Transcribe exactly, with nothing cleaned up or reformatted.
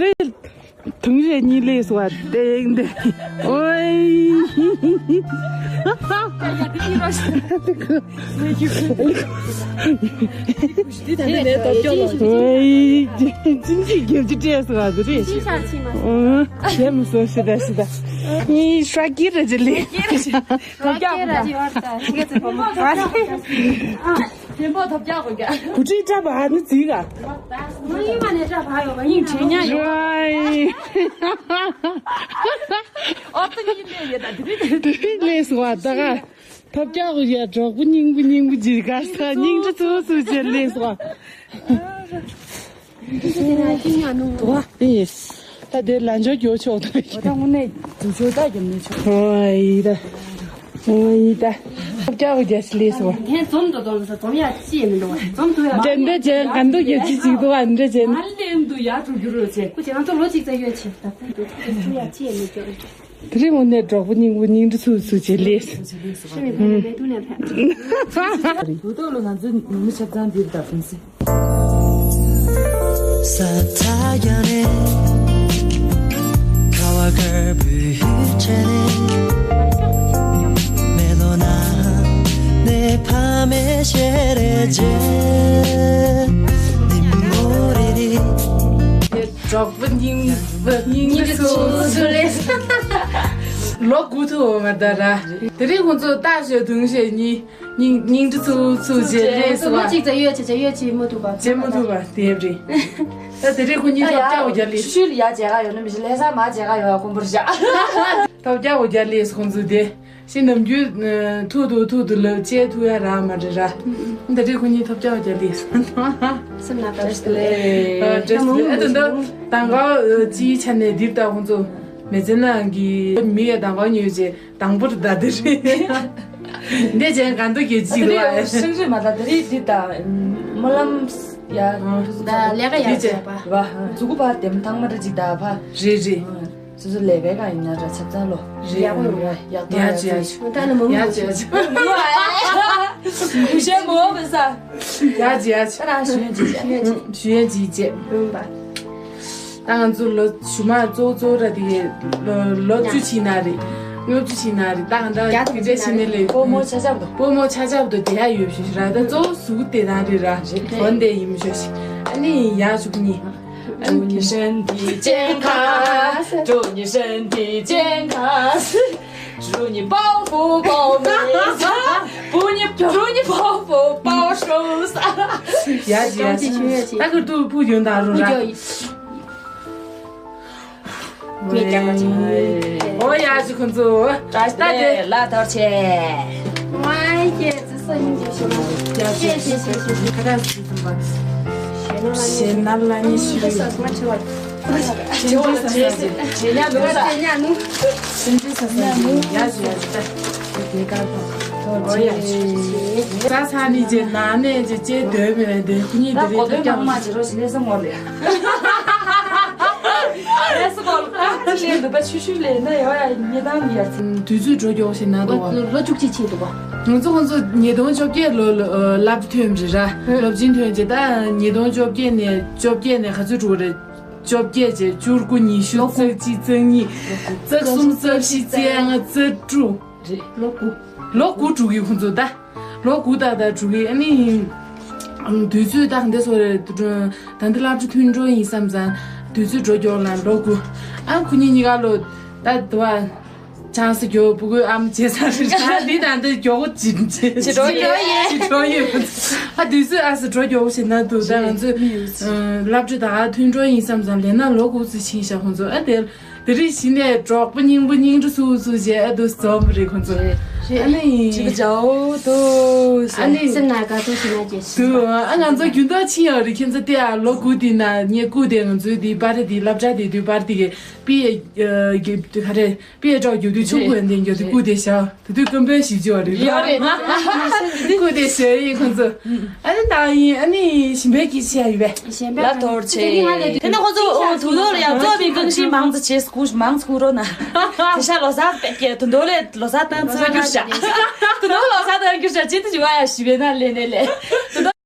རེད། དུང་རེ་གཉིས་ལས་སོ་བ་ཏེང་ཏེ། ཨོའི། ཨོའི། ཅིན་ཅི་རྒྱབ་ཀྱི་སྤྲད་སོ་བ་དེ་རེད། ཨོ། བྱས་མི་སོ་ཤི་ད་ཤི་ད། ཨི་ཧྲ་ཀི་ར་ཇི་ལི། ཐོབ་རྒྱག་གོ་རྒྱག་གོ་རྒྱག་གོ་རྒྱག་གོ་རྒྱག་གོ་རྒྱག་གོ་རྒྱག་གོ། དེ་འབོ་ཐོབ་རྒྱག་གོ་རྒྱག་གོ། གུ་ཁྲི་ཀྲ་བ་ནི་ཙི་ག་ང་ཡིན་མ་ནས་ཀྲ་བ་ཡོད་པ་ཡིན་དྲན་ཉག་ཡོད། ཨོ་ཏི་ཡིན་ལས་ཡོད་ད་དེ་རིང་དེ་རིང་ལས་སུ་བ་ད་ག་ཐོབ་རྒྱག་གོ་རྒྱག་གྲོགས་པོ་སྙིང་པོ་སྙིང་པོ་ཇི་ག་ས་སྙིང་རྗེ་ཚུ་ཚུ་ཇི་ལས་སུ་བ། ད་དེ་ལ་འཇོག་རྒྱུ་ཆོག་ཏུ། ད་དངོས་གནས་དུ་ཆོག་ད་རྒྱབ་ནས་ཆོག་ཨོ་ཡི་ད། ཨོ་ཡི་ད། ཐབ་ཀྱག་གོ་རྒྱ་སི་ལེ་སོ། ངས་འཛོམས་འགྲོ་དོན་ས་འཛོམས་ཡ་ཅི་ཡེ་མི་འགྲོ་བ། འཛོམས་ཐུབ་ཡ། དེ་འདྲ་ཅན་ག་འདུག་ཡོད་ཅི་ཅིག་འདུག་ཨ་འདྲ་ཅན། ང་ལེམ་འདུག་ཡ་འགྲོ་རྒྱུ་རོ་ཅེ། ཁུ་ཅེ་ང་ཚོ་ལོ་གཅིག་ཙམ་ཡོད་ཅེ། ད་ཁུ་འགྲོ་ཐུབ་ཡ་ཅི་ཡེ་མི་འགྲོ། དེ་རིང་དངོས་གནས་གྲོགས་པོ་སྙིང་པོ་སྙིང་རུ་ཚུགས་ཚུགས་བྱེད་ལེ། ཤི་མི་ཕན་ནི་མེད་དུ་ནས་ཕན། དུ་ཏོ་ལོ་ང་ཚོའི་ནུ་མོ་ཆབ་ཚང་འདིར་ད་ཕུན་སྲིད། ས་མཐའ་རྒྱ་རེ་ཁ་བ་དཀར་པོའི་ཆེ་རེ་མེ་ལོ་ན་ནེ་ཕ་མེ་ཤེ་རེ་ཇེ་ནི་མོ་རེ་རེ། གྲོགས་པོ་སྙིང་པོ་སྙིང་རུ་ཚུགས་ཚུགས་ལེ། ལོ་དགུ་ཐུག་འོ་མ་ད་ར། དེ་རིང་ཁོང་ཚོ་རྟ་ཞོད་དུང་ཞོད་གཉིས། སྙིང་སྙིང་རྗེ་ཚུགས་ཚུགས་བྱེད་རེས་སུ་བ། ལོ་གཅིག་ཙམ་ཡོད་བྱེད་བྱེད་ཡོད་བྱེད་མ་ཐུབ་པ། བྱེད་མ་ཐུབ་པ་དེ་རེད། ད་དེ་རིང་ཁོ་གཉིས་ཐབས་སྐྱག་འོ་རྒྱ་ལི། ཤུལ་ཡ་བྱེད་ག་ཡོད་ན་མི་ཤི་ལྷ་ས་མ་བྱེད་ག་ཡོད་ཀོང་པོར་བཞག་ཐབས་སྐྱག་འོ་རྒྱ་ལི་ཁོང་ཚོ་དེ་ཤི་ནམ་རྒྱུན་ཐུག་ཐུག་ཐུག་ཐུག་ལབ་བྱེད་ཐུག་ཡ་རག་མ་རེད་ར། ད་དེ་རིང་ཁོ་གཉིས་ཐབས་སྐྱག་འོ་རྒྱ་ལི། སེམས་ནག་པ་རེད་ལེ། ཨ་དེ་འདྲ་དང་ག་ཅིའི་ཆ་ནས་འདིར་ད་ཁོང་ཚོ་མེ་ཚེ་ནང་གི་མི་ཡ་དང་ག་ཉོས་བྱེད། དང་པོར་ད་དེ་རེད། འདས་ཅན་ག་འདུག་གི་ཅི་རེད། ཤིང་རི་མ་ད་དེ་རེད་འདི་ད་སྨོན་ལམ་ཡ། ད་ལས་ཀ་ཡ་བྱས་པ། བ་མཛུ་གུ་བ་དེམ་ཐང་མ་རེ་ཅིག་ད་བ། རེད་རེད། སོ་སོ་ལས་ཀའི་ཀ་ཡིན་ན་ར་ཆབ་ཚང་ལོ། རེད་ཡག་པོ་ཡོང་བ་ཡག་པོ་ཡག་ཅི་ཡག་ཅི། ད་ནི་མོ་ཡག་ཅི་ཡག་ཅི། གུ་ཤེ་མོ་བ་ས། ཡག་ཅི་ཡག་ཅི། ད་རང་ཞུ་ཡོད་ཅི་ཞུ་ཡོད་ཅི། ཞུ་ཡོད་ཅི་ཅི། ཡོང་བ། ད་ང་ཚོ་ལོ་ཞུ་མ་གཙོ་བོ་གཙོ་བོ་ར་དེ་ལོ་ལོ་བཅུ་ཕྱིན་ན་རེད། ལྔ་བཅུ་ཕྱིན་ན་རེད། ད་ང་འདྲ་དེ་འདྲ་ཕྱིན་ན་ལས་སྒོར་མོ་ཆ་ཆབ་ཏུ། སྒོར་མོ་ཆ་ཆབ་ཏུ་དེ་ཡ་ཡོད་ཞུ་ར། ད་གཙོ་བོ་གཟུགས་དེ་དང་རེད་ར། འོན་ཏེ་ཡིན་མི་ཤོད་ཤི། ཨ་ནི་ཡ་ཤུག་ནི། 祝你身体健康，祝你身体健康，祝你暴富暴美财，祝你祝你暴富暴收藏。ཡ་ཅི་ཡ་ཅི། ད་ཁུར་དུ་བུ་ཡོན་དང་རུ་ར། ངས་ཀྱང་ལ་ཆེ། ཨོ་ཡ་ཅི་ཁོང་ཚོ། བཀྲ་ཤིས་བདེ་ལེགས། ལ་ཐོར་ཆེ། ཝའི་ཀྱེ་ཙི་སོ་ཡིན་གྱི་ཤི་མ། ཡ་ཅི་ཤི་ཤི་ཤི་ཤི། ཁ་ད་སི་ཙམ་པ། ཞེ་ན་ལ་ནི་ཤི། ཞེ་ན་ལ་ནི་ཤི། ཞེ་ན་ལ་ནི་ཤི། ཞེ་ན་ལ་ནི་ཤི། ཡ་ཅི་ཡ་ཅི། ད་ས་ས་ནི་ཅེ་ན་ནེ་ཅེ་ཅེ་དོན་མེད་དེ་ཁུ་ཉི་དེ་རེད། ད་གོ་དོན་མང་མ་ཅེ་རོ་ཞི་ལེ་སོང་ངོ་ལེ། ཨེ་སི་གོ་ལ་ཅི་ལེ་འདུག་པ་ཆུ་ཆུ་ལེ་ན་ཡོ་ཡ་ཉེ་དང་ཡ། དུས་ཚོད་འགྲོ་མགྱོགས་ཤིག་ན་འདུག་བ། ལོ་བཅུ་གཅིག་ཕྱིན་འདུག་བ། ང་ཚོ་ཁོང་ཚོ་ཉིས་སྟོང་བཅོ་བརྒྱད་ལོ་ལ་སློབ་གྲྭ་ཐོན་རེད་ར། སློབ་ཆེན་ཐོན་རྗེས་ད་ཉིས་སྟོང་བཅོ་བརྒྱད་ནས་བཅོ་བརྒྱད་ནས་ག་ཚོད་འགྲོ་རེད། བཅོ་བརྒྱད་བཅས་བཅུ་དགུ་ཉི་ཤུ་རྩ་གཅིག་རྩ་གཉིས་རྩ་གསུམ་རྩ་བཞི་རྩ་ལྔ་རྩ་དྲུག་རེད། ལོ་དགུ། ལོ་དགུ་འགྲོ་གི་ཁོང་ཚོ་ད། ལོ་དགུ་ཏག་ཏག་འགྲོ་གི། ཨ་ནི་དུས་ཚོད་ད་འདི་སོ་རེད། ད་འདི་སློབ་གྲྭ་ཐོན་འགྲོ་ཡིན་བསམ་ཙང་དུས་ཚོད་འགྲོ་མགྱོགས་ལ་ལོ་དགུ། ཨ་ཁུ་ཉི་གཉིས་ཀ་ལོ་ད་དུ་བ་ཆང་ས་མགྱོགས་བུ་གུའི་ཨམ་བྱེད་ས་རེད་ར། འདི་ད་འདི་མགྱོགས་གོ་ཅི་ཅི་ཅི་འགྲོ་ཡོད་ཡེ། ཅི་འགྲོ་ཡོད། ཨ་དུས་ཚོད་ཨ་སི་འགྲོ་མགྱོགས་བྱེད་ན་འདུག་ད་ང་ཚོས་སློབ་གྲྭ་ད་ཐོན་འགྲོ་ཡིན་བསམ་ཙང་ལས་ན་ལོ་དགུ་ཙམ་ཕྱིན་ཤག་ཁོང་ཚོ། ཨ་དེ། དེ་རིང་གཞི་ནས་གྲོགས་པོ་སྙིང་པོ་སྙིང་རུ་སུ་སུ་བྱས་ཨ་དུ་འཛོམས་རེད་ཁོང་ཚོ། རེད། ཨ་ནི་ཅི་གི་ཇའོ་དུ་ཨ་ནི་སེམས་ནང་དགའ་ཚོར་ཞིག་ན་ཅེས། དུ་ཨ་ང་ཚོ་རྒྱུན་ཐོག་ཕྱིན་ཡོད་རེད། ཁྱེད་ཚོ་དེ་ཨ་ལོ་དགུ་དེ་ན་ངས་སྐུ་དེ་ང་ཚོའི་དེ་པར་དེ་སློབ་གྲྭ་དེ་དུས་པར་དེ་གི་པི་ཨེ་གི་ག་རེ་པི་ཨེ་ཀྲོག་རྒྱུག་དུས་ཆུང་གོན་དེ་རྒྱུག་དུས་སྐུ་དེ་ཤ་དེ་དུས་ཀུན་པོའི་ཞིག་ཅི་བ་རེད། ཡོད་རེད། སྐུ་དེ་ཞོལ་ཡིན་ཁོང་ཚོ། ཨ་ནི་ད་ཡིན་ཨ་ནི་ཞིམ་པའི་སྐྱིད་ཆེ་ཡོད་པས། ལ་ཐོར་ཆེ། དེ་ནས་ཁོ་ཚོ་འོ་དུ་ལོ་ལ་ཡང་ཚོ་མི་གང་ཞིག་མང་ཙི་བྱེད་སྐུ་མང་ཙི་སྐུ་རོ་ན། དེ་ཤ་ལོ་སར་པད་ཀྱི་དུ་འདོ་ལས་ལོ་སར་དང་ཚོ་རྒྱུ་ཤ། དུ་འདོ་ལོ་སར་དང་རྒྱུ་ཤ་ཅི་དུ་ཞུ་བ་ཡ་ཞི་བའི་ན་ལས་ནས་ལས། དུ་འདོ་